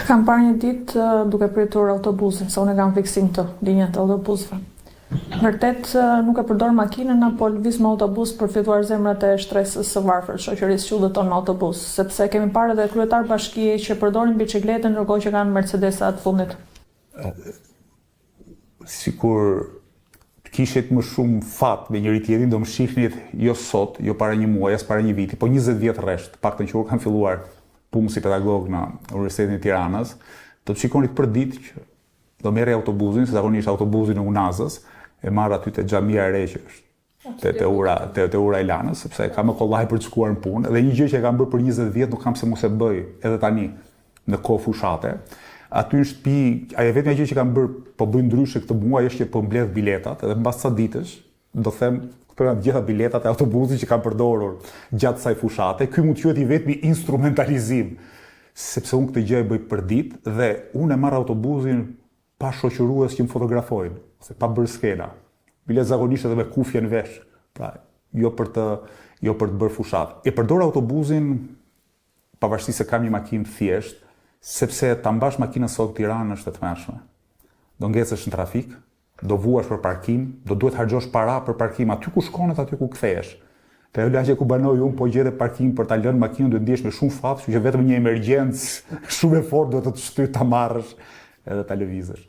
Të kam parë një ditë duke pritur autobusin, se unë e kam fiksim këtë, linjat e autobusëve. Vërtet nuk e përdor makinën apo lëviz me autobus për të fituar zemrat e shtresës së varfër të shoqërisë që udhëton me autobus, sepse kemi parë edhe kryetarë bashkie që përdorin biçikletën ndërkohë që kanë Mercedesa të fundit. Sikur të kishit më shumë fat me njëri tjetrin, do më shihnit jo sot, jo para një muaji, as para një viti, po 20 vjet rresht, të paktën që kur kam filluar punë si pedagog në Universitetin e Tiranës, do të shikonit përditë që do merrja autobusin, se zakonisht autobusin e Unazës, e marr aty te xhamia e re që është te te ura te te ura e Lanës, sepse e kam më kollaj për të shkuar në punë dhe një gjë që e kam bërë për 20 vjet nuk kam pse mos e bëj edhe tani në kohë fushate. Aty në shtëpi, ajo e vetmja gjë që kam bërë, po bëj ndryshe këtë muaj është që po mbledh biletat edhe mbas ca ditësh do them këto janë të gjitha biletat e autobusit që kam përdorur gjatë kësaj fushate. Ky mund të quhet i vetmi instrumentalizim, sepse unë këtë gjë e bëj përditë dhe unë e marr autobusin pa shoqërues që më fotografojnë, ose pa bërë skena. Bile zakonisht edhe me kufje në vesh, pra jo për të jo për të bërë fushatë. E përdor autobusin pavarësisht se kam një makinë të thjeshtë, sepse ta mbash makinën sot në Tiranë është e tmerrshme. Do ngecësh në trafik, do vuash për parkim, do duhet harxhosh para për parkim aty ku shkon edhe aty ku kthehesh. Te ajo lagje ku banoj unë po gjete parkim për ta lënë makinën duhet ndihesh me shumë fat, kështu që vetëm një emergjencë shumë e fortë duhet të të shtyjë ta marrësh edhe ta lëvizësh.